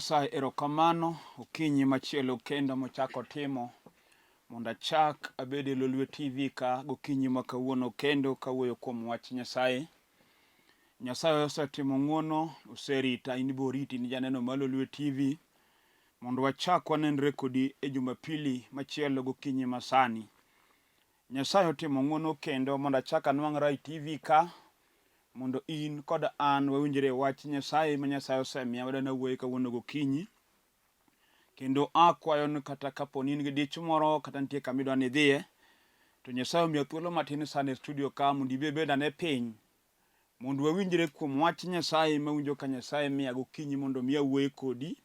Nyasaye erokamano okinyi machielo kendo mochako timo mondo achak abed e Lolwe TV ka gokinyi ma kawuono kendo kawuoyo kuom wach Nyasaye. Nyasaye osetimo ng'wono, oserita, in be oriti in janeno mar Lolwe TV mondo wachak wanenre kodi e Jumapili machielo gokinyi masani. Nyasaye otimo ng'wono kendo mondo achak anwang'ra e TV ka mondo in kod an wawinjre e wach Nyasaye ma Nyasaye osemiya wadwa nawuoye kawuono gokinyi. Kendo akwayo ni kata kapo ni in gi dich moro kata nitie kama idwa ni idhiye, to Nyasaye omiya thuolo matin sani e studio ka mondo ibi ibed ane piny mondo wawinjre kuom wach Nyasaye mawinjo ka Nyasaye miya gokinyi mondo mi awuoye kodi.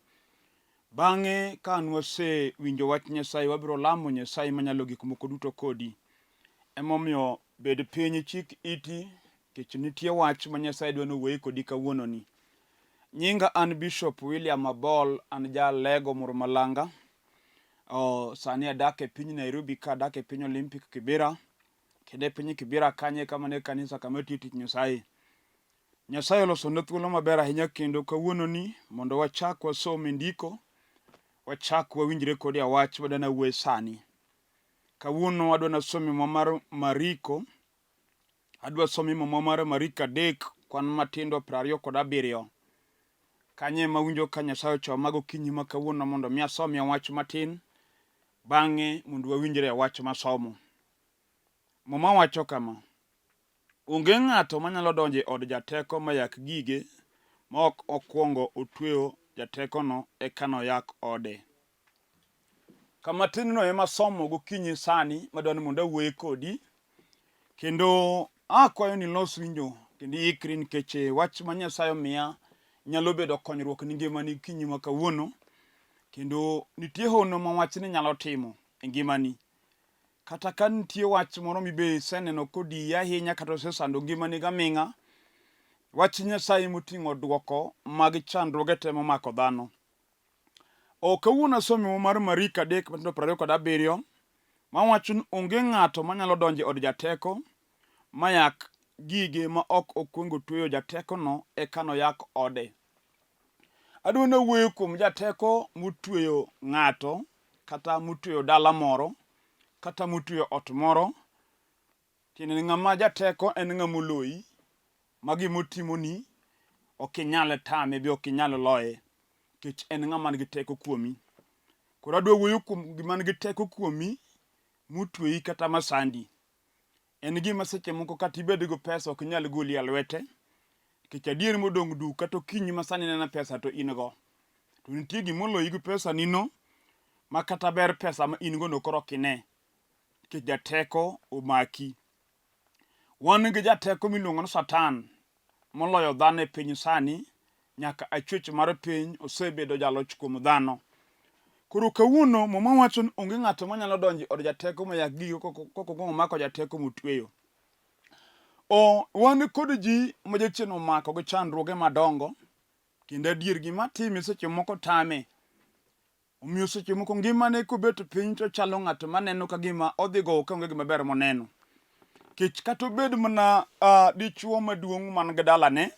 Bang'e ka an wasewinjo wach Nyasaye wabiro lamo Nyasaye manyalo gik moko duto kodi. Emomiyo bed piny ichik iti nikech nitie wach ma Nyasaye dwa ni owuoye kodi kawuononi. Nyinga an Bishop William Abol, an ja Lego Murmalanga. Oh, sani adak e piny Nairobi ka adak e piny Olympic Kibera. Kendo e piny Kibera kanyo e kama ne kanisa kama atiyo tich Nyasaye. Nyasaye olosona thuolo maber ahinya kendo kawuononi mondo wachak wasom e ndiko, wachak wawinjre kode e wach madwa nawuoye sani. Kawuono adwa nasom e Muma mar Mariko, adwa somo e Muma mar Mariko 3 kwan matindo 27. Kanyo ema awinjo ka Nyasaye ochoma gokinyi ma kawuono mondo mi asomie wach matin, bang'e mondo wawinjre e wach masomo. Muma wacho kama, Onge ng'ato manyalo donjo e od jateko ma yak gige ma ok okwongo otweyo jatekono eka noyak ode. Kama tinno ema somo gokinyi sani madwa ni mondo awuoye kodi kendo akwayo ni ilos winjo kendo iikri nikech wach ma Nyasaye omiya nyalo bedo konyruok ni ngimani okinyi ma kawuono kendo nitie hono ma wachni nyalo timo e ngimani. Kata ka nitie wach moro mibe iseneno kodiyi ahinya kata osesando ngimani gaming'a, wach Nyasaye moting'o dwoko mag chandruoge te momako dhano. O kawuono asomo Muma mar Mariko 3 matindo 27 mawacho ni onge ng'ato manyalo donjo e od jateko mayak gige ma ok okwongo tweyo jatekono eka noyak ode. Adwa ni awuoyo kuom jateko motweyo ng'ato kata motweyo dala moro kata motweyo ot moro. Tiende ni ng'ama jateko en ng'ama oloyi ma gima otimoni ok inyal tame be ok inyal loye nikech en ng'ama nigi teko kuomi. Koro adwa wuoyo kuom gima nigi teko kuomi motweyi kata masandi. En gima seche moko kata ibed gi pesa ok nyal goli e lwete nikech adier modong' duk kata okinyi ma sani ineno pesa to in go. To nitie gima oloyi gi pesa ni no ma kata ber pesa ma in go no koro ok ine nikech jateko omaki. Wan gi jateko miluongo ni Satan moloyo dhano e piny sani nyaka a chwech mar piny osebedo jaloch kuom dhano. Koro kawuono Muma wacho ni onge ng'ato manyalo donjo e od jateko mayak gigo kokwongo omako jateko motweyo. O, wan kod ji ma jachien omako gi chandruoge madongo kendo adier gima time seche moko tame. Omiyo seche moko ngimane kobet piny to chalo ng'at maneno ka gima odhi gowo ka onge gima ber moneno. Kech kata obed mana uh, dichuo maduong' man gi dalane,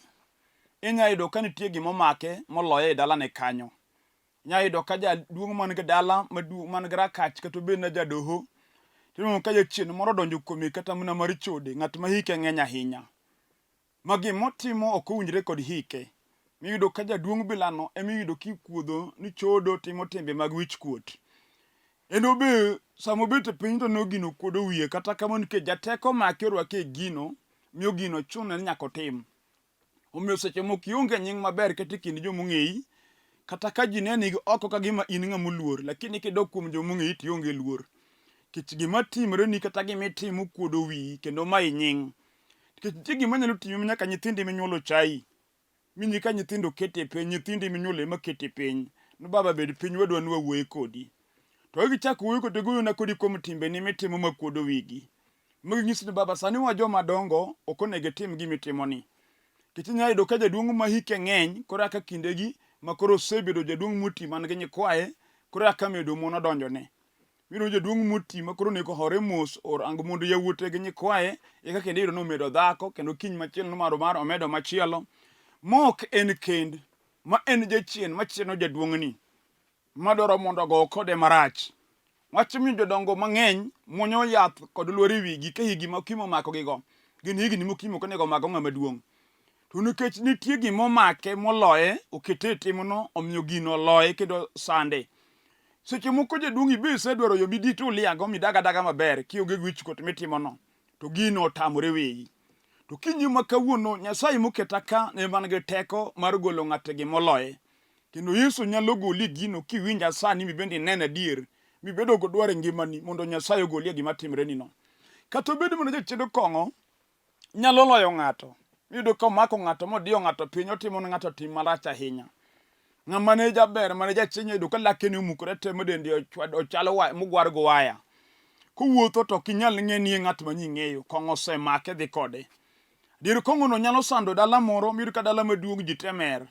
inya yudo ka nitie gima omake moloye e dalane kanyo. Inya yudo ka jaduong' man gi dala maduong' man gi rakach kata obed na jadoho, tineno ka jachien moro odonjo kuome kata mana mar chode, ng'at ma hike ng'eny ahinya. Ma gima otimo ok owinjre kod hike. Miyudo ka jaduong' bilano ema iyudo kikuodho ni chodo timo timbe mag wich kuot. En obe sama obet e piny to no gino kuodo wiye kata kamano nikech jateko omake orwake e gino miyo gino chune ni nyaka otim. Omiyo seche moko ionge nying maber kata e kind joma ong'eyi kata ka ji neni gi oko ka gima in ng'ama oluor lakini kidok kuom joma ong'eyi to ionge luor. Nikech gima timoreni kata gima itimo kuodo wiyi kendo mayi nying. Nikech nitie gima nyalo timi ma nyaka nyithindi minyuolo chayi. Minyi ka nyithindo kete piny, nyithindi minyuolo ema kete piny. Ni baba bed piny wadwa ni wawuoye kodi. To ka gichako wuoyo kodi giwuoyo kodi kuom timbeni mitimo makuodo wigi. Ma ginyisi ni baba sani wa joma dongo ok onego itim gima itimoni. Nikech inyalo yudo ka jaduong' ma hike ng'eny koro aka kindegi ma koro osebedo jaduong' moti man gi nyikwaye koro aka medo mon odonjone. Miyudo jaduong' moti ma koro onego hore mos orang mondo yawuote gi nyikwaye eka kendo iyudo ni omedo dhako kendo kiny machielo nomaro mar omedo machielo. Ma ok en kend. Ma en jachien machieno jaduong'ni madwaro mondo ogo kode marach. Wach miyo jodongo mang'eny muonyo yath kod lwar e wigi ka higni ma okimo omakogigo gin higni mokimo ok onego omak ng'ama duong'. To nikech nitie gima omake moloye okete e timno omiyo gino oloye kendo sande. Seche moko jaduong' ibe isedwaro yo midituliago midag adaga maber kionge gi wichkuot mitimono to gino otamore weyi. To kinyi ma kawuono Nyasaye moketa ka ne man gi teko mar golo ng'ato e gima oloye. Kendo Yesu nyalo goli e gino kiwinja sani mibende inene adier mibedo kod dwaro e ngimani mondo Nyasaye ogoli e gima timrenino. Kata obed mana jachiend kong'o nyalo loyo ng'ato. Iyudo ka omako ng'ato modiyo ng'ato piny otimo ne ng'ato tim marach ahinya. Ng'ama ne jaber mane jachien iyudo ka lakene omukore te ma dende ochalo mogwar gi waya. Kowuotho to ok inyal ng'e ni e ng'at ma ning'eyo, kong'o osemake dhi kode. Dier kong'ono nyalo sando dala moro miyud ka dala maduong' ji te mer.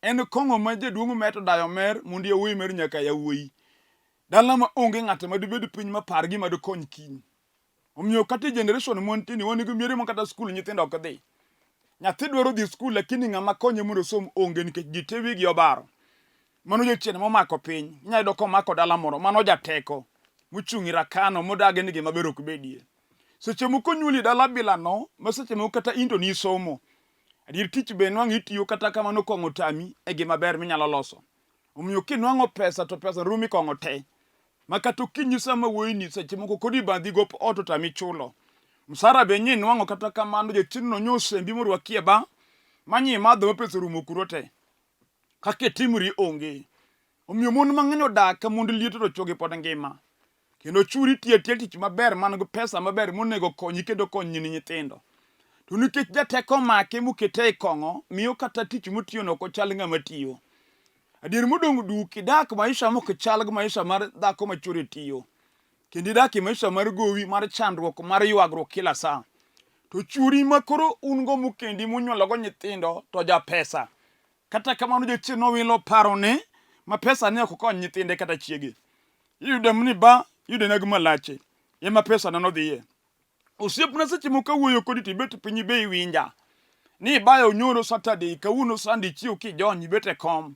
En kong'o ma jaduong' mer to dayo mer, mond yawuoyi mer nyaka yawuoyi. Dala ma onge ng'ato ma dibed piny ma par gima dikony kiny. Omiyo kata e generation mwantie ni wan gi miere ma kata skul nyithindo ok dhi. Nyathi dwaro dhi skul lakini ng'ama konye mondo osom onge nikech ji te wigi obaro. Mano jachien momako piny. Inyalo yudo komako dala moro. Mano jateko mochung' ira kano modagi ni gima ber ok bedie. Seche moko onyuoli dala bilano ma seche moko kata in to nisomo. Adier tich be nwang' itiyo kata kamano kong'o otami e gima ber minyalo loso. Omiyo kinwang'o pesa to pesa rumi kong'o te. Ma kata okinyi sama wuoyini seche moko kodi bandhi gop ot otami chulo. Msara be nyi nwang'o kata kamano jachien no nyo osembi morwaki e ba ma nyi madho ma pesa orumo kuro te. Kaka itimri onge. Omiyo mon mang'eny odak ka mond liete to chwogi pod ngima. Kendo churi tiyo atiya tich maber man gi pesa maber monego konyi kendo kony nyithindo. To nikech jateko omake mokete e kong'o, miyo kata tich motiyono ok ochal ng'ama tiyo. Adier modong' duk idak maisha mok chal gi maisha mar dhako ma chwore tiyo. Kendo idak e maisha mar gowi, mar chandruok, mar ywagruok kila saa. To chwori ma koro un go mokendi munyuologo nyithindo to japesa. Kata kamano jachien nowilo parone ma pesa ne ok okony nyithinde kata chiege. Iyudo ni ba iyudo nag malache ema pesa ne nodhiye. Osiepna seche moko awuoyo kodi to ibet piny ibe iwinja. Ni ibayo nyoro Saturday, kawuono Sunday ichiew kijony ibet e kom.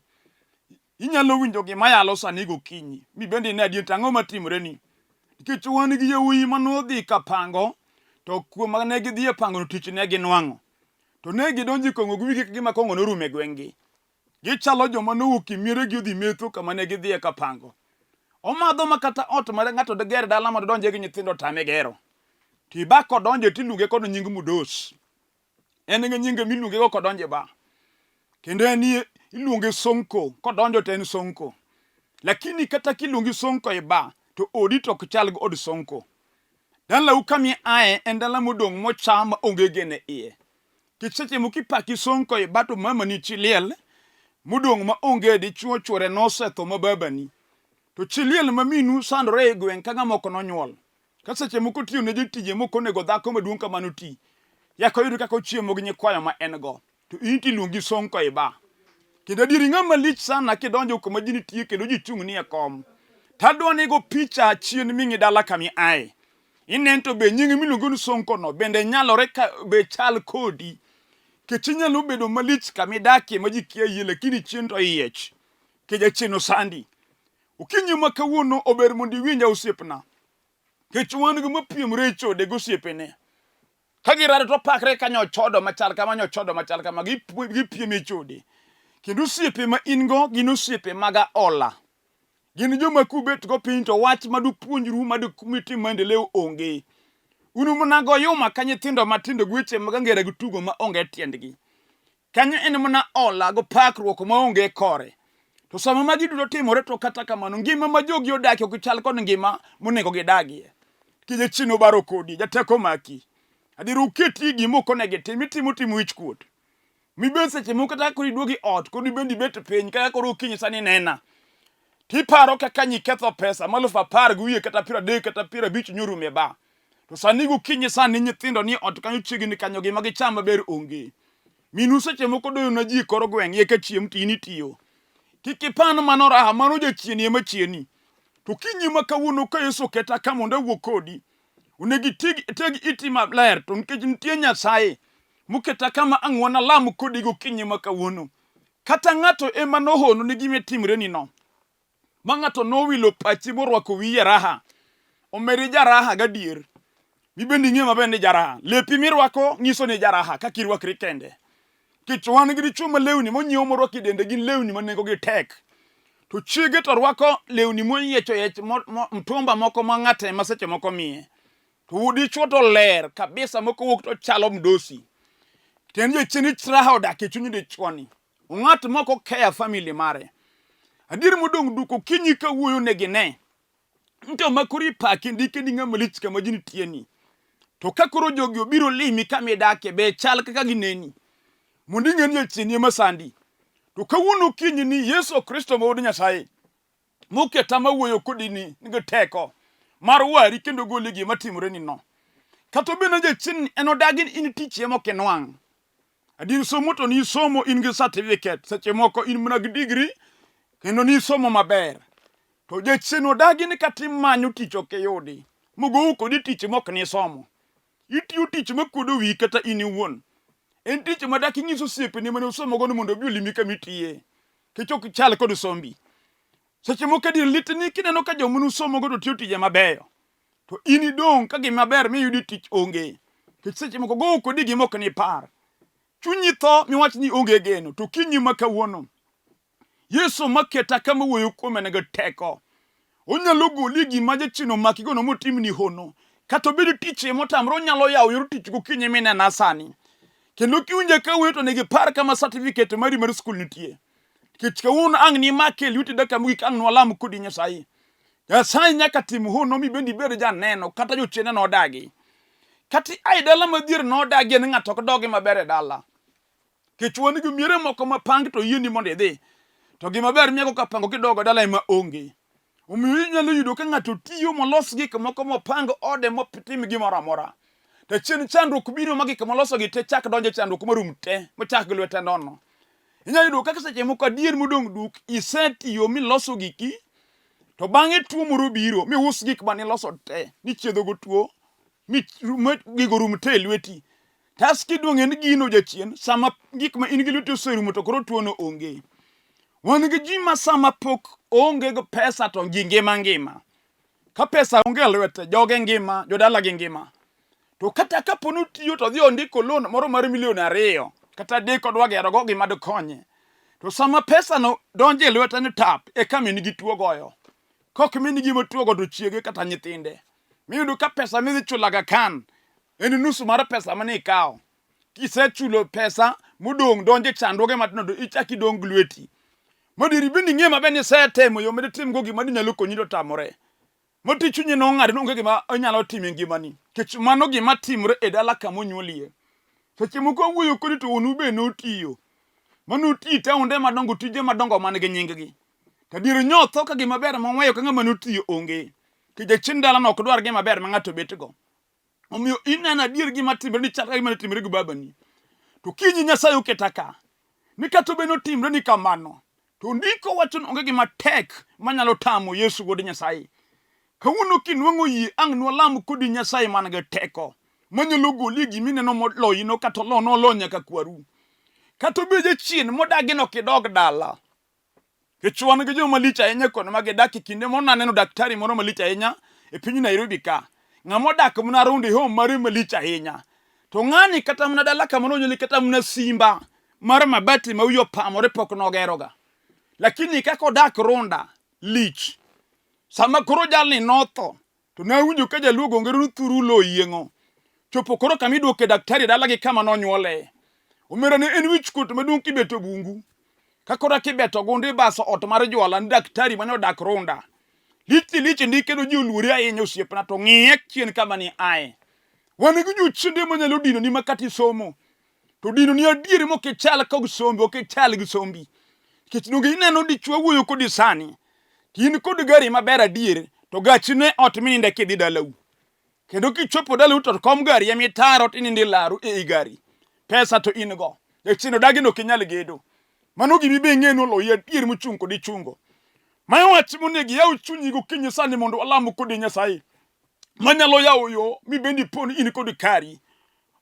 Inyalo winjo gima ayalo sani gokinyi mibende ine adier to ang'o matimoreni. Nikech wan gi yawuoyi manodhi ka pango to kuom ne gidhi e pangono tich ne ginwang'o. To ne gidonjo e kong'o gi wigi ka gima kong'o norumo e gweng'gi. Gichalo joma nowuok e mieregi odhi metho kama ne gidhiye ka pango. Omadho ma kata ot ma ng'ato diger dala mondo odonje gi nyithindo otame gero. To iba kodonje tiluonge kod nying Mudos. En gi nyinge miluonge go kodonje ba. Kendo en iluonge Sonko, kodonjo to en Sonko. Lakini kata kiluongi Sonko e ba, to odi to ok chal gi od Sonko. Dalau kama iaye en dala modong' mocha ma onge geno e iye. Nikech seche moko ipaki Sonko e ba to mamani chi liel modong' ma onge dichuo chuore nosetho ma babani. To chi liel ma minu sandore e gweng' ka ng'ama ok nonyuol. Ka seche moko otiyo ne jotije mok onego dhako maduong' kamano ti. Yaka oyud kaka ochiemo gi nyikwayo ma en go. To in to iluongi Sonko e ba. Kendo adieri ng'ama lich sana kidonjo kuma ji nitie kendo ji chung' ni e kom. Tadwa ni go picha chien ming'i dala kama iaye. Inen to be nying miluongo ni Sonko no bende nyalore ka be chal kodi. Kech inyalo bedo malich kama idakie ma ji kia yie lakini chien to iyiech. Kech jachien osandi. Okinyi ma kawuono ober mondo iwinja osiepna. Kech wan gi mapiemre e chode gi osiepene. Ka girado to pakre ka nyochodo machal kama nyochodo machal kama gipiem e chode. Kendo osiepe ma in go gin osiepe mag aola. Gin joma kubet go piny to wach ma dupuonjru ma dutim maendeleo onge. Un mana goyuma ka nyithindo matindo gi weche mag angera gi tugo ma onge tiendgi. Kanyo en mana ola go pakruok ma onge kore. To sama magi duto timore to kata kamano ngima ma jogi odakie ok chal kod ngima monego gidagie. Nikech jachien obaro kodi, jateko maki. Adier oketi gima ok onego itim, itimo tim wichkuot. Mibed seche moko kata koro iduogo e ot, koro ibed ibet piny kata koro okinyi sani inena. Tiparo kaka nyiketho pesa ma 10,000 gi wiye kata 30 kata 50 nyorumo e bar. To sani gokinyi sani nyithindo ni ot kanyo chiegni kanyo gima gicham maber onge. Minu seche moko doyo na ji kor gweng' eka chiem to in itiyo. Kik ipan mano raha, mano jachien ema chieni. To kinyi ma kawuono ka Yesu oketa ka mondo awuo kodi, onego iteg iti maler to nikech nitie Nyasaye moketa kama ang' wanalam kodi gokinyi ma kawuono. Kata ng'ato ema nohono ni gima timreni no. Ma ng'ato nowilo pachi morwako wiyi e raha. Omeri jaraha gadier. Mibende ing'e maber ni jaraha. Lepi mirwako nyiso ni jaraha kaka irwakri kende. Nikech wan gi dichwo ma lewni monyiewo morwako e dende gin lewni ma nengogi tek. To chiege to rwako lewni moyiecho yiech mtumba moko ma ng'ato ema seche moko miye. To dichwo to ler kabisa moko wuok to chalo mdosi. Tiende jachien raha odak e chuny dichwoni. Ong'at moko care family mare. Adier modong' duk okinyi kawuoyo negi ne. Nto ma koro ipaki ndike ni ng'ama lich kama ji nitie ni. To ka koro jogi obiro limi kama idakie be chal kaka gineni. Mondo ing'e ni jachien ema sandi. To kawuono okinyi ni Yesu Kristo ma Wuod Nyasaye moketa mawuoyo kodi ni nigi teko mar wari kendo goli gima timore ni no. Kata obedo ni jachien en odagi ni in tich ema ok inwang'. Adier somo to nisomo in gi certificate, seche moko in mana gi degree kendo nisomo maber. To jachien odagi ni kata imanyo tich ok iyudi. Mogou kodi tich mok nisomo. Itiyo tich makuodo wiyi kata in iwuon. En tich ma dak inyis osiepeni mane usomogo ni mondo obi olimi kama itiye. Nikech ok chal kod sombi. Seche moko adier litni kineno ka joma nusomogo to tiyo tije mabeyo. To in idong' ka gima ber miyudi tich onge. Nikech seche moko gowo kodi gima ok nipar. Chunyi tho miwach ni onge geno. To kinyi ma kawuono, Yesu maketa kama wuoyo kuome nigi teko. Onyalo goli e gima jachien omakigono motimni hono. Kata obed tich ema otamre, onyalo yawo yor tich gokinyi minena sani. Kendo kiwinja ka wuoyo to onego ipar kama certificate mari mar skul nitie. Nikech kawuono ang' nimake e lweti dakika mogik ang' nwalam kodi Nyasaye. Nyasaye nyaka tim hono mi bende ibed janeno kata jochiende nodagi. Kata ia e dala madhier nodagi ni ng'ato ok dogi maber e dala. Nikech wan gi miere moko ma pang to yieni mondo idhi. To gima ber miyago ka pango kidogo dala ema onge. Omiyo inyalo yudo ka ng'ato tiyo molos gik moko mopang ode motim gimoro amora. To achien chandruok biro ma gik moloso gi te chak donjo e chandruok marum te mochak gi lwete nono. Inyalo yudo kaka seche moko adier modong' duk isetiyo miloso giki to bang'e tuo moro biro mius gik mane iloso te michiedho go tuo mi gigo rum te e lweti. Tas kiduong' en gino jachien sama gik ma in gi lweti oserumo to koro tuono onge. Wan gi ji ma sama pok onge gi pesa to ji ngima ngima. Ka pesa onge e lwete, joge ngima, jodala gi ngima. To kata kapo ni otiyo to odhi ondiko loan moro mar milion 2 kata 3 odwa gerogo gima dikonye. To sama pesa no donjo e lwete ni tap, eka min gi tuo goyo. Kok min gi matuo go to chiege kata nyithinde. Miyudo ka pesa midhi chulo Aga Khan en nus mar pesa mane ikawo. Kisechulo pesa modong' donjo e chandruoge matindo to ichak idong' gi lweti. Madieri bende ing'e maber ni isetemo yo miditimgo gima dinyalo konyi to otamore. Mati chunyi nong'ado ni onge gima inyalo timo e ngimani. Nikech mano gima timore e dala kama onyuolie. Seche moko awuoyo kodi to wuonu be notiyo. Mano otiyo e taonde madongo tije madongo man gi nying gi. To adier nyotho ka gima ber moweyo ka ng'ama notiyo onge. Nikech jachien dalano ok dwar gima ber ma ng'ato betgo. Omiyo ineno adier gima timore ni chal ka gima ne timore gi babani. To kinyi Nyasaye oketa ka. Ni kata obedo notimre ni kamano, to ndiko wacho ni onge gima tek manyalo tamo Yesu wuod Nyasaye. Kawuono kinwang'o yie ang' nwalam kodi Nyasaye man gi teko manyalo goli e gima ineno moloyino kata olo nolo nyaka kwaru. Kata obed jachien modagi ni ok idog dala. Nikech wan gi joma lich ahinya kuonde ma gidak e kinde moro naneno daktari moro malich ahinya e piny Nairobi ka. Ng'ama odak mana round e home mare malich ahinya. To ng'ani kata mana dala kama nonyuole kata mana simba mar mabati ma wiye opamore pok nogeroga. Lakini kaka odak Runda lich. Sama koro jalni notho, To nawinjo ka jaluo go ngero ni thuru lo yieng'o. Chopo koro kama idwoke daktari e dalagi kama nonyuole. Omera ne en wichkuot maduong' kibeto bungu. Ka koro kibeto gundu ibaso ot mar jwala ni daktari mane odak Runda. Lich lich ndi kendo ji oluori ahinya osiepna to ng'iye chien kama ni aye. Wan gi jochiende manyalo dinoni ma kata isomo. To dinoni adier mok ichal kod sombi, ok ichal gi sombi. Nikech donge ineno dichwo wuoyo kodi sani. In kod gari maber adier, to gachi ne ot mininde kidhi dalau. Kendo kichopo dalau to kom gari ema itaro tinindo e laru ei gari. Pesa to in go. Jachien odagi ni ok inyal gedo. Mano gima ibe ing'e ni oloyi adier mochung' kodi chungo. Mayo wach monego iyaw chunyi gokinyi sani mondo walam kodi Nyasaye. Manyalo yawo yo mibendi ipo ni in kod kari.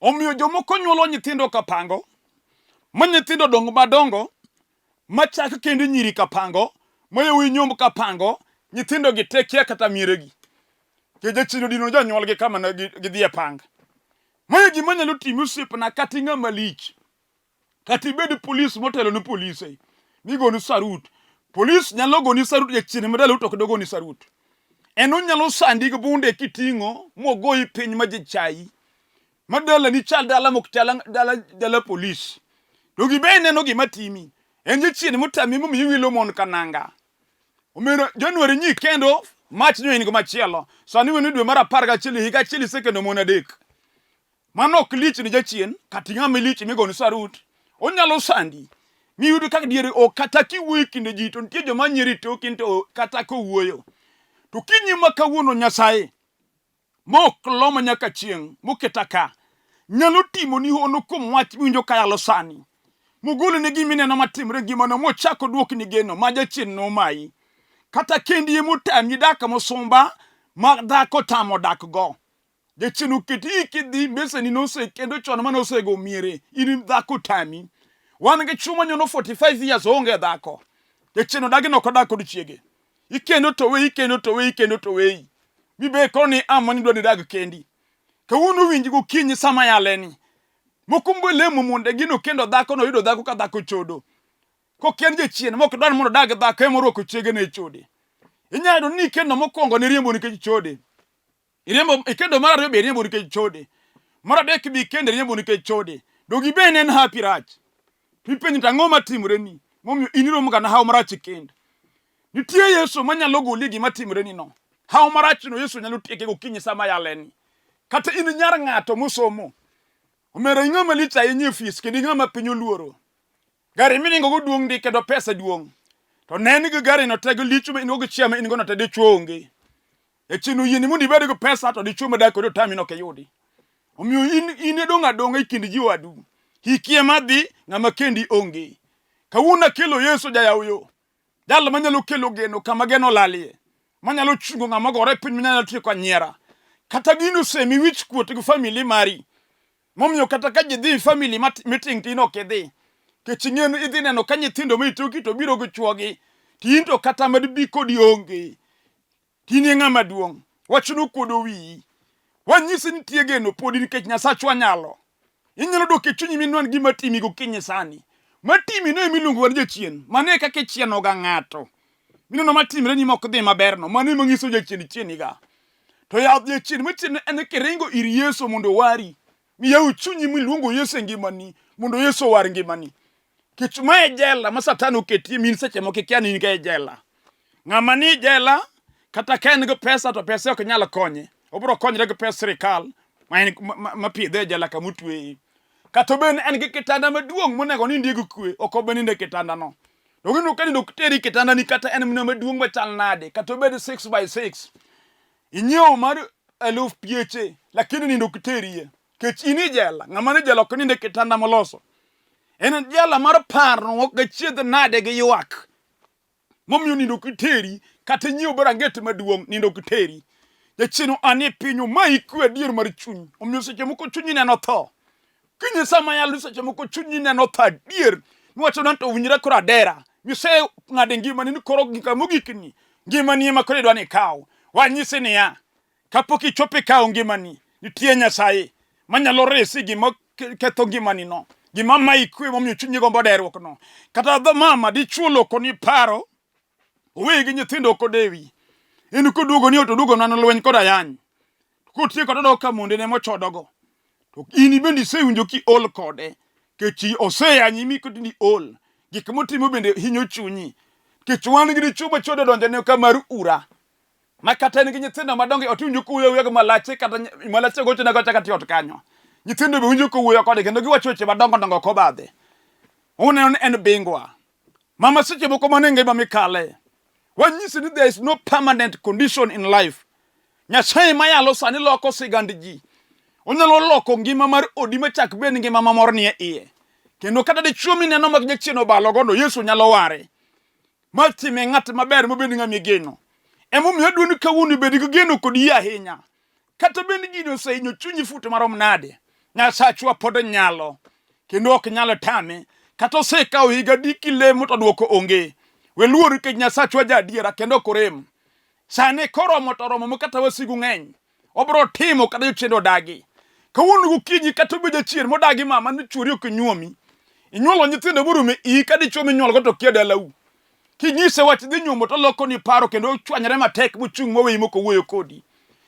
Omiyo jomoko nyuolo nyithindo kapango, ma nyithindo dongo madongo. Machak kendo nyiri kapango, ma yawuoyi nyomb kapango, nyithindo gi te kia kata mieregi. Nikech jachien odino jonyuolgi kama ne gidhi e panga. Mae gima nyalo timi osiepna kata ing'ama lich. Kata ibed polis motelo ne polise migoni sarut. Polis nyalo goni sarut jachien ma dalau to ok dogoni sarut. En onyalo sandi gi bunde kiting'o mogoyi piny ma ji chayi. Ma dalani chal dala mok chal dala, dala polis. To gibe ineno gima timi. En jachien motami momiyo iwilo mon ka nanga. Omiyo January nyi kendo March nyo in go machielo. Sani wen dwe mar 11 higa achiel isekendo mon adek. Mano ok lich ni jachien kata ing'ama lich migoni sarut. Onyalo sandi miyud kaka diere ok kata kiwuoyo e kinde ji to nitie joma nyieri toki to kata kowuoyo. To kinyi ma kawuono Nyasaye mok lo ma nyaka chieng' moketa ka nyalo timoni hono kuom wach miwinjo kayalo sani mogoloni gima ineno matimre e ngimano mochak oduokni geno ma jachien nomayi kata kendi emotami dak mosumba ma dhako tamo dak go jachien oketi kidhi mbeseni nosekendo chon mane osego miere in dhako tami wan gi chuma nyono 45 years oonge dhako jachien odagi nok odak kod chiege ikendo to weyi ikendo to weyi ikendo to weyi mibe koro ni amo ni dwa ni dag kendi kawuono winji gokinyi sama yaleni moko mbo lemo mondo gino kendo dhako no yudo dhako ka dhako chodo kokien jachien mok dwar mondo odag dhako ema orwako chiege ne chode inyalo yudo ni kendo mokwongo ne riembo nikech chode Iriembo ikendo mar ariyo be iriembo nikech chode. Mar adek be ikendo iriembo nikech chode. Donge ibe ne en happy rach. To ipenjo to ang'o matimore ni? Momiyo in iromo ga na hawo marach e kend. Nitie Yesu manyalo goli e gima timore ni no. Hawo marach no Yesu nyalo tieke gokinyi sama yaleni. Kata in nyar ng'ato mosomo. Omera ing'ama lich ahinya e ofis kendo ing'ama piny oluoro. Gari miringo go duong' ndi kendo pesa duong'. To ne ni gi gari no te gi lich ma in go gi chia ma in go no te dichuo onge. E chien oyieni mondo ibed gi pesa to dichuo madak kodi otami nok iyudi. Omiyo in in idong' adong'a e kind ji wadu. Hiki ema dhi ng'ama kendi onge. Kawuono akelo Yesu jayaw yo. Jal manyalo kelo geno kama geno olalie. Manyalo chungo ng'ama ogore e piny manyalo tieko anyiera. Kata gino osemi wich kuot gi family mari. Momiyo kata ka ji dhi family meeting to in ok idhi. Nikech ing'eyo ni idhi neno ka nyithindo ma itoki to biro gi chuogi. To in to kata madbi kodi onge. To in e ng'ama duong'. Wachno kuodo wiyi. Wanyisi ni nitie geno podi nikech Nyasachwa nyalo. Inyalo dok e chunyi minwan gima timi gokinyi sani. Matimi no ema iluongo ni jachien. Mano e kaka ichienoga ng'ato. Mineno matimre ni mok dhi maberno. Mano ema nyiso jachien chieniga. To yath jachien machien en kiringo ir Yesu mondo owari. Miyaw chunyi miluongo Yesu e ngimani mondo Yesu owar ngimani. Kech ma e jela ma Satan oketie min seche moko ikia ni in ga e jela. Ng'ama ni jela kata ka en gi pesa to pesa ok nyal konye. Obiro konyre gi pes sirikal ma en ma pidhe e jela kama otweye. Kata obed ni en gi kitanda maduong' monego nindie gi kwe, ok obi nindo e kitandano. To gino ka nindo ok teri e kitandani kata en mana maduong' machal nade, kata obed 6 by 6. Inyiewo mar eluf pieche, lakini nindo ok terie. Kech in e jela, ng'ama ni jela ok nind e kitanda moloso. En jela mar parruok gachiedh nade gi ywak. Momiyo nindo ok teri, kata inyiew baranget maduong', nindo ok teri. Jachien oa ni e piny omayi kwe adier mar chuny. Omiyo seche moko chunyi neno tho. Kinyi sama yalo seche moko chunyi neno tho adier. Miwacho ni to winjre koro adera. Mise ng'ado e ngimani ni koro gika mogikni. Ngimani ema koro idwa ni ikaw. Wanyisi niya, kapok ichopo ikawo ngimani, nitie Nyasaye manyalo resi gima ketho ngimani no. Gima mayi kwe momiyo chunyi gombo derruok no. Kata dho mama dichuo lokoni paro, oweyi gi nyithindo ok odewi. In koduogo ni ot oduogo mana lweny kod ayany. Kotieko to odok ka mondene mochodogo. To in bende isewinjo kiol kode. Kech oseyanyi mi kotindi ol. Gik motimo bende hinyo chunyi. Kech wan gi dichuo ma chode odonjone ka mar ura. Ma kata en gi nyithindo madongo e ot iwinjo kowuoyo awuoya gi malache kata malache gochone agocha kata e ot kanyo. Nyithindo be winjo kowuoyo kode kendo giwacho weche madongo dongo kobadhe. Uneno ni en bingwa. Mama seche moko mano e ngima mikale. Wanyisi ni there is no permanent condition in life. Nyasaye mayalo sani loko sigand ji. Onyalo loko ngima mar odi machak bed ngima mamor nie iye. Kendo kata dichuo mineno mag jachien obalo godo, Yesu nyalo ware. Ma time ng'at maber mobed ng'ama igeno. Emomiyo adwa ni kawuono ibed gi geno kod yie ahinya. Kata bed ni gini osehinyo chunyi fut marom nade, Nyasachwa pod nyalo kendo ok nyal tame. Kata osekawo higa adi kilemo to dwoko onge. We luor nikech Nyasachwa ja adiera kendo ok orem. Sane koromo to oromo ma kata wasigu ng'eny. Obiro timo kata jochiende odagi. Kawuono gokinyi kata obedo jachien modagi mama ni chuori ok nyuomi. Inyuolo nyithindo moromo e iyi ka dichuo minyuolgo to kia dalau. Kinyise wach dhi nyuomo to oloko ni paro kendo ochwanyore matek mochung' moweyi mok owuoyo kodi.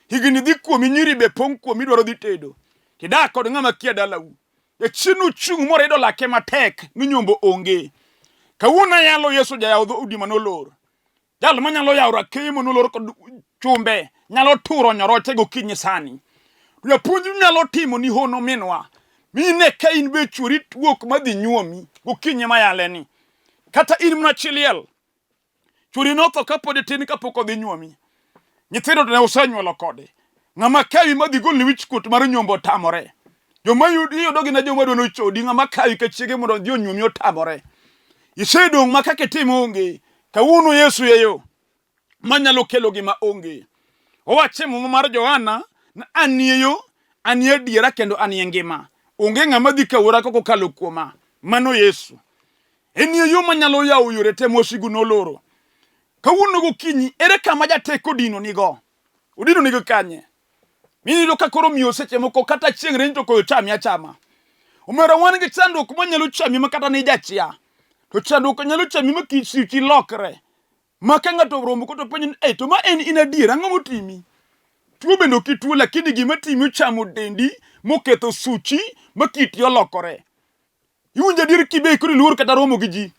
Higni dhi kuomi nyiri be pong' kuomi idwaro dhi tedo. Tidak kod ng'ama kia dalau. Jachien ochung' morido lake matek ni nyombo onge. Kawuono ayalo Yesu jayaw dhoudi manolor. Jal manyalo yawo rakeye manolor kod chumbe nyalo turo nyoroche gokinyi sani. Japuonj nyalo timo ni hono minwa. Mine ka in be chuori wuok madhi nyuomi gokinyi mayaleni. Kata in mana chi liel. Chuori notho kapod itin kapok odhi nyuomi. Nyithindo to ne usenyuolo kode. Ng'ama kawi madhi golni wichkuot mar nyombo otamore. Joma iyudo gin joma dwa nochodi ng'ama kawi ka chiege mondo odhi onyuomi otamore. Isedong' ma kaka itim onge. Kawuono Yesu e yo manyalo kelo gima onge. Owacho e Muma mar Johana ni an e yo, an e adiera kendo an e ngima. Onge ng'ama dhi ka wuora kokalo kuoma. Mano Yesu. En e yo manyalo yawo yore te mosigu noloro. Kawuono gokinyi, ere kama jateko odino nigo? Odino nigo kanye? Miyudo ka koro miyo seche moko kata chieng' rieny to koyo chami achama. Omera wan gi chandruok manyalo chami ma kata ni jachia. To chandruok nyalo chami ma kich lokre. Ma ka ng'ato oromo ko to penjo ni, "Ei, to ma en in adier, ang'o motimi?" Tuo bende ok ituo lakini gima timi ochamo dendi moketho suchi ma kiti olokore. Iwinjo adier kibe koro iluor kata romo gi ji.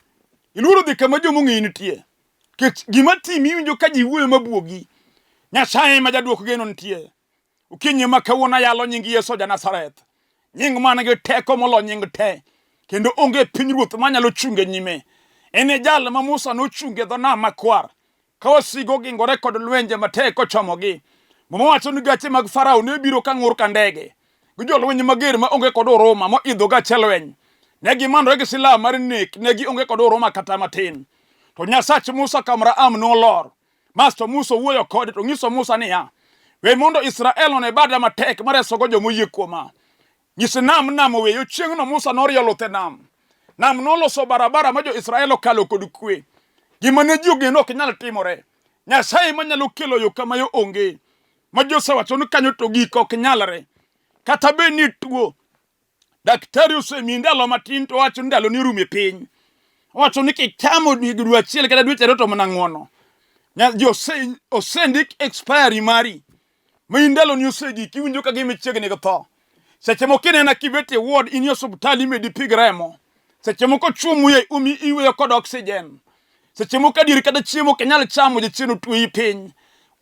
Iluoro dhi kama joma ong'eyi nitie. Nikech gima timi iwinjo ka ji wuoyo mabuogi. Nyasaye ma jaduok geno nitie. Okinyi ma kawuono ayalo nying Yesu ja Nazareth. Nying man gi teko molo nying te. Kendo onge pinyruoth manyalo chunge nyime. En e jal ma Musa nochunge dho nam makwar. Ka wasigu ogingore kod lwenje matek kochomogi. Muma wacho ni gache mag Farao ne biro ka ng'ur ka ndege, gi jolweny mager ma onge kod huruma moidho gache lweny. Ne gimanore gi silaha mar nek, ne gionge kod huruma kata matin. To Nyasach Musa Kamraam nolor. Masto Musa owuoyo kode to nyiso Musa niya, We mondo Israel one bada matek maresogo joma oyie kuoma. Nyis nam nam oweyo chieng'no Musa noriyo luth e nam. Nam noloso barabara ma jo-Israel okalo kod kwe. Gima ne ji ogeno ok nyal timore. Nyasaye manyalo kelo yo kama yo onge. Ma ji osewacho ni kanyo to gik ok nyalre. Kata bed ni tuo, daktari osemiyi ndalo matin to owacho ni ndaloni orumo e piny. Owacho ni kichamo dwe achiel kata dweche ariyo to mana ng'wono. Ji osendik expiry mari. Ma in ndaloni osegik iwinjo ka gima ichiegni gi tho. Seche moko inena kibet e ward in e osiptal imedi pig remo. Seche moko chuo muya e umi iweyo kod oxygen. Seche moko adier kata chiemo ok inyal chamo jachien otweyi piny.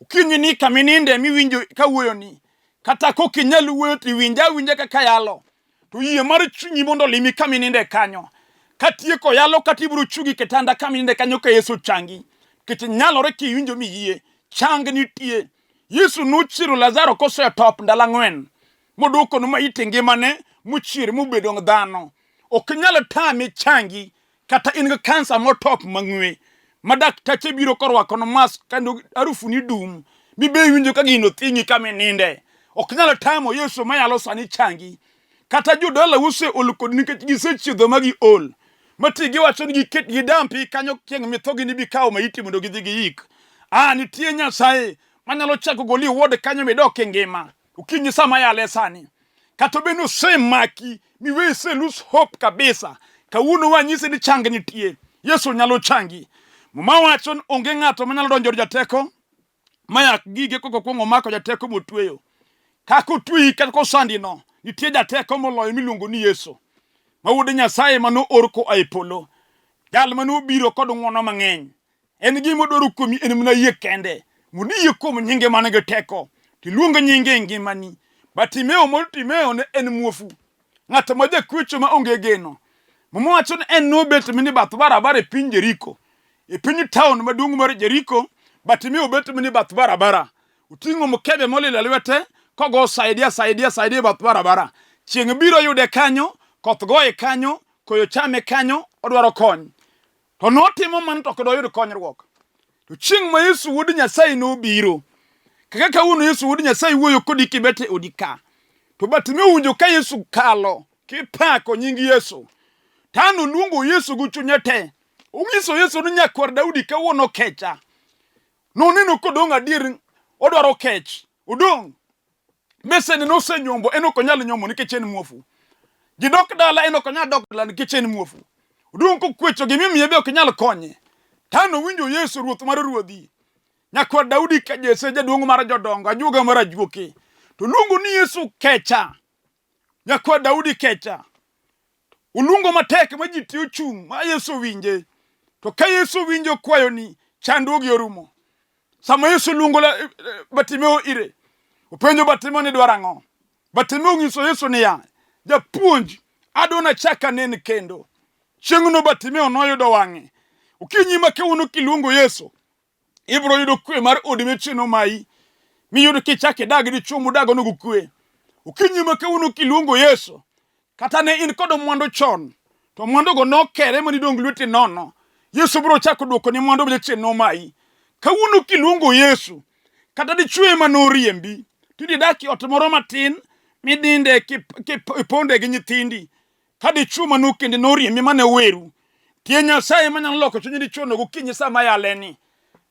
Okinyi ni kama ininde miwinjo kawuoyoni. Kata kok inyal wuoyo to iwinja awinja kaka yalo. To yie mar chunyi mondo olimi kama ininde kanyo. Katieko yalo kata ibiro chungi kitanda kama ininde kanyo ka Yesu ochangi. Nikech nyalore kiwinjo miyie, chang nitie. Yesu nochiero Lazaro kosetop ndalo ang'wen modwoko no maiti ngimane mochier mobedo dhano. Ok inyal tame changi kata in gi kansa motop mang'we ma daktache biro korwako no mask kendo harufu ni dum mibe iwinjo ka gino thingi kama ininde. Ok nyal tamo Yesu mayalo sani changi. Kata jodala ose ol kodi nikech gisechiedho ma giol. Mati giwacho ni giket gidampi kanyo chieng' mitho ginibi kawo maiti mondo gidhi giyik. Ah, nitie Nyasaye manyalo chako goli e ward kanyo midok e ngima. Okinyi sama yale sani. Kata obedo ni osemaki miwe ise lose hope kabisa. Kawuono wanyisi ni chang nitie. Yesu nyalo changi. Muma wacho ni onge ng'ato manyalo donjo ir jateko mayak gige kok okwongo omako jateko motweyo. Kaka otweyi kata kosandi no, nitie jateko moloyo miluongo ni Yesu, ma wuod Nyasaye ma noor koa e polo. Jal ma nobiro kod ng'wono mang'eny. En gima odwaro kuomi en mana yie kende. Mondo iyie kuom nyinge man gi teko, to iluong nyinge e ngimani. Bartimeo mor Timeo ne en muofu. Ng'at ma jakwecho ma onge geno. Muma wacho ni en nobet mini bath barabara e piny Jeriko. E piny taon maduong' mar Jeriko, Bartimeo obet mini bath barabara. Oting'o mkebe molil e lwete kogo saidia saidia saidia e bath barabara. Chieng' biro yude kanyo, koth goye kanyo, koyo chame kanyo, odwaro kony. To notimo mano to ok doyud konyruok. To chieng' ma Yesu wuod Nyasaye nobiro, kaka kawuono Yesu wuod Nyasaye wuoyo kodi kibet e odi ka, to Bartimeo owinjo ka Yesu kalo kipako nying Yesu. Tano luongo Yesu gi chunye te. Onyiso Yesu ni nyakwar Daudi kawuono kecha. Noneno kodong' adier odwaro kech. Odong'. Mesene nosenyombo en ok onyal nyombo nikech en muofu. Ji dok dala en ok onyal dok dala nikech en muofu. Odong' kokwecho gimimiye be ok nyal konye. Tano winjo Yesu ruoth mar ruodhi. Nyakwar Daudi ka Jesse jaduong' mar jodongo, ajuoga mar ajuoke. To luongo ni Yesu kecha. Nyakwar Daudi kecha. Oluongo matek ma ji te ochung' ma Yesu owinje. To ka Yesu owinjo kwayoni, chandruogi orumo. Sama Yesu luongo Bartimeo ire, openjo Bartimeo ni dwaro ang'o? Bartimeo onyiso Yesu niya, Japuonj, adwa nachak anen kendo. Chieng'no Bartimeo noyudo wang'e. Okinyi ma kawuono kiluongo Yesu, ibiro yudo kwe mar odi machien omayi miyud kichak idag gi dichwo mudagono gi kwe. Okinyi ma kawuono kiluongo Yesu, kata ne in kod mwandu chon, to mwandugo nokere ma nidong' lweti nono. Yesu biro chako duokoni mwandu ma jachien nomayi. Kawuono kiluongo Yesu, kata dichwo ema noriembi, tidhi dak e ot moro matin midinde kiponde gi nyithindi. Ka dichwo ma nokendi noriembi mane oweru, tie Nyasaye manyalo loko chuny dichwono gokinyi sama yaleni.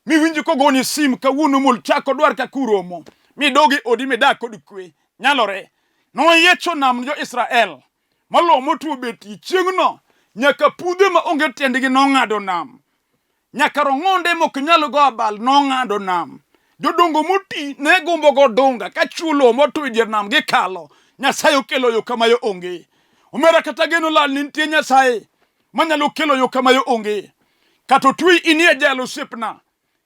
Miwinj kogoni sim kawuono mol chako dwar kaka uromo, midog e odi midag kod kwe. Nyalore. Noyiecho nam ne jo-Israel, ma lowo motwo betie. Chieng'no nyaka pudhe ma onge tiendgi nong'ado nam. Nyaka rong'onde mok nyal go abal nong'ado nam. Jodongo moti ne gombo go dunga ka chulo motwo e dier nam gikalo. Nyasaye okelo yo kama yo onge. Omera kata geno lal ni nitie Nyasaye manyalo kelo yo kama yo onge. Kata otweyi inie jela osiepna.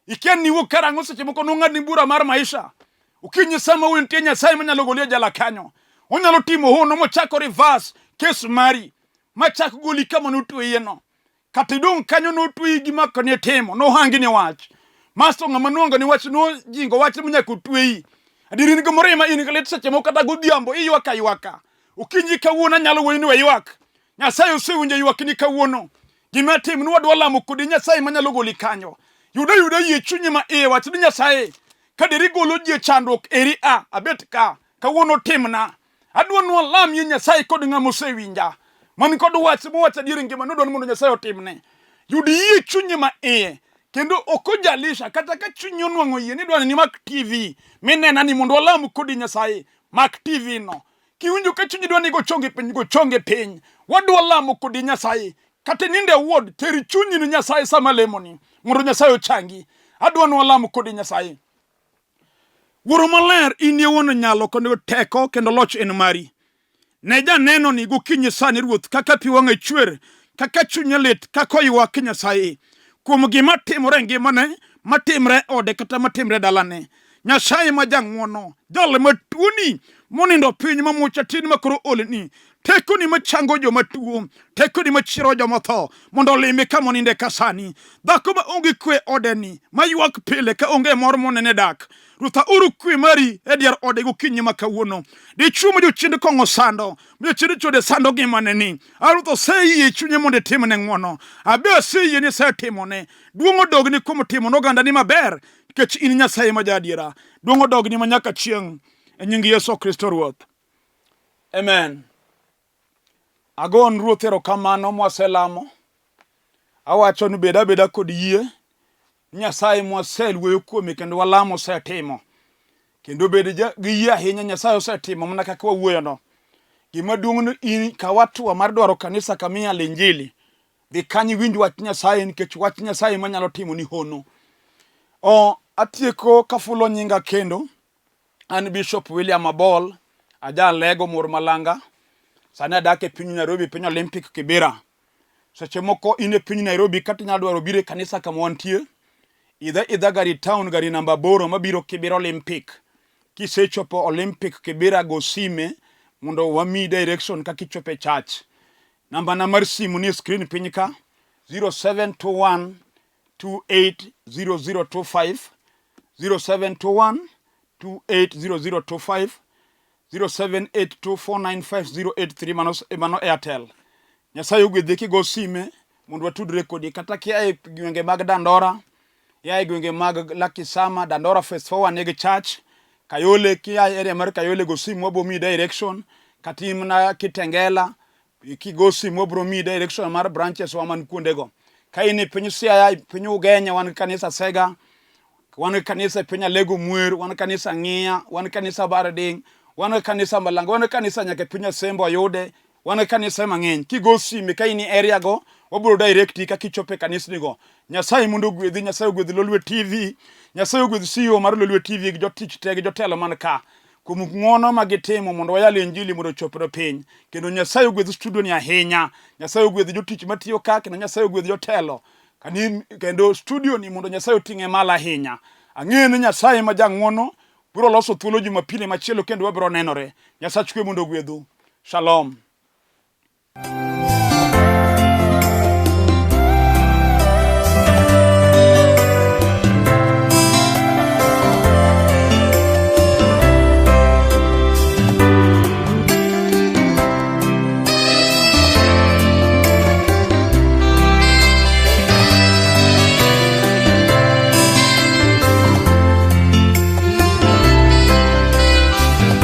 Ikia ni iwuok karang'o seche moko nong'adni bura mar maisha. Okinyi sama wuoyo nitie Nyasaye manyalo goli e jela kanyo. Onyalo timo hono mochako reverse case mari machak goli kama notweyeno. Kata idong' kanyo notweyi gi mak ne timo, nohangi ni wach. Masto ng'ama nohango ni wach nojingo wach manyaka otweyi. Adier in gi mirima, in gi lit seche moko kata godhiambo iywak aywaka. Okinyi kawuono anyalo wuoyo ni we ywak. Nyasaye osewinjo ywakni kawuono. Gima tim ni wadwa lamo kodi Nyasaye manyalo goli kanyo. Yud ayuda yie chunyi ma iye wach ni Nyasaye ka deri golo ji e chandruok eri a abet ka kawuono timna. Adwa ni walamie Nyasaye kod ng'ama osewinja. Man kod wach mowacho adier e ngima nodwa ni mondo Nyasaye otimne. Yud yie chunyi ma iye kendo ok ojalisha kata ka chunyi onwang'o yie ni idwa ni mak TV minena ni mondo walam kodi Nyasaye mak TV no. Kiwinjo ka chunyi dwa ni go chonge piny go chonge piny. Wadwa lamo kodi Nyasaye. Kata ininde wuod ter chunyi ni Nyasaye sama lemoni mondo Nyasaye ochangi. Adwa ni walam kodi Nyasaye. Wuoro maler, in e wuon nyalo kendo teko kendo loch en mari. Ne janeno ni gokinyi sani Ruoth kaka pi wang'e chwer, kaka chunye lit, kaka oywak Nyasaye kuom gima timore e ngimane, matimre e ode kata matimre e dalane. Nyasaye ma jang'wono, jal ma tuoni monindo piny ma mucha tin ma koro olni, tekoni machango joma tuo, tekoni machiero joma otho, mondo olime kama oninde ka sani. Dhako ma onge kwe odeni, ma ywak pile ka onge mor monene dak. Ruoth aoro kwe mari e dier ode gokinyi ma kawuono. Dichwo ma jochiend kong'o sando, ma jochiend chode sando ngimane ni. A Ruoth oseyie chunye mondo itimne ng'wono. Abe aseyie ni isetimone. Duong' odogni kuom timo nogandani maber, nikech in Nyasaye ma jaadiera. Duong' odogni ma nyaka chieng' e nying Yesu Kristo Ruoth. Amen. Agon Ruoth erokamano mwaselamo. Awacho ni bed abeda kod yie Nyasaye mwaseluoyo kuome kendo walamo osetimo. Kendo bed gi yie ahinya Nyasaye osetimo mana kaka wawuoyono. Gima duong' ni in kaw hatua mar dwaro kanisa kama iyalo injili. Dhi kanyo iwinj wach Nyasaye nikech wach Nyasaye manyalo timo ni hono. O, atieko kafulo nyinga kendo. An Bishop William Abol, aja Lego Mor Malanga. Sani adak e piny Nairobi, piny Olympic Kibera. Seche moko in e piny Nairobi kata inyalo dwaro biro e kanisa kama wantie. Idha idha gari town gari namba 8 mabiro Kibera Olympic. Kisechopo Olympic Kibera go sime mondo wamiyi direction kaka ichopo e church. Namba na mar simu ni e screen piny ka 0721 280025 0721 280025 0782495083 mano, mano Airtel. Nyasaye ogwedhi kigo sime mondo watudre kodi kata kia e gwenge mag Dandora, ya e gwenge mag Lakisama, Dandora Phase 4 wan gi church. Kayole kia e area mar Kayole go simu wabo miyi direction kata in mana Kitengela. Kigo simu wabiro miyi direction mar branches wa man kuondego. Ka in e piny Siaya, e piny Ugenya, wan gi kanisa Sega, wan gi kanisa e piny Alego Mwer, wan gi kanisa Ng'iya, wan gi kanisa Barding, wan gi kanisa Malanga, wan gi kanisa nyaka e piny Asembo Ayude, wan gi kanise mang'eny. Kigo sime ka in e area go, wabiro directi kaka ichopo e kanisni go. Nyasaye mondo ogwedhi, Nyasaye ogwedh Lolwe TV, Nyasaye ogwedh CEO mar Lolwe TV gi jotich te gi jotelo man ka. Kuom ng'wono ma gitimo mondo wayal injili mondo ochop ne piny. Kendo Nyasaye ogwedh studio ni ahinya. Nyasaye ogwedh jotich matiyo ka kendo Nyasaye ogwedh jotelo. Kani, kendo studio ni mondo Nyasaye oting'e malo ahinya. Ang'eyo ni Nyasaye ma jang'wono biro loso thuolo Jumapili machielo kendo wabiro nenore. Nyasach kwe mondo ogwedhu. Shalom.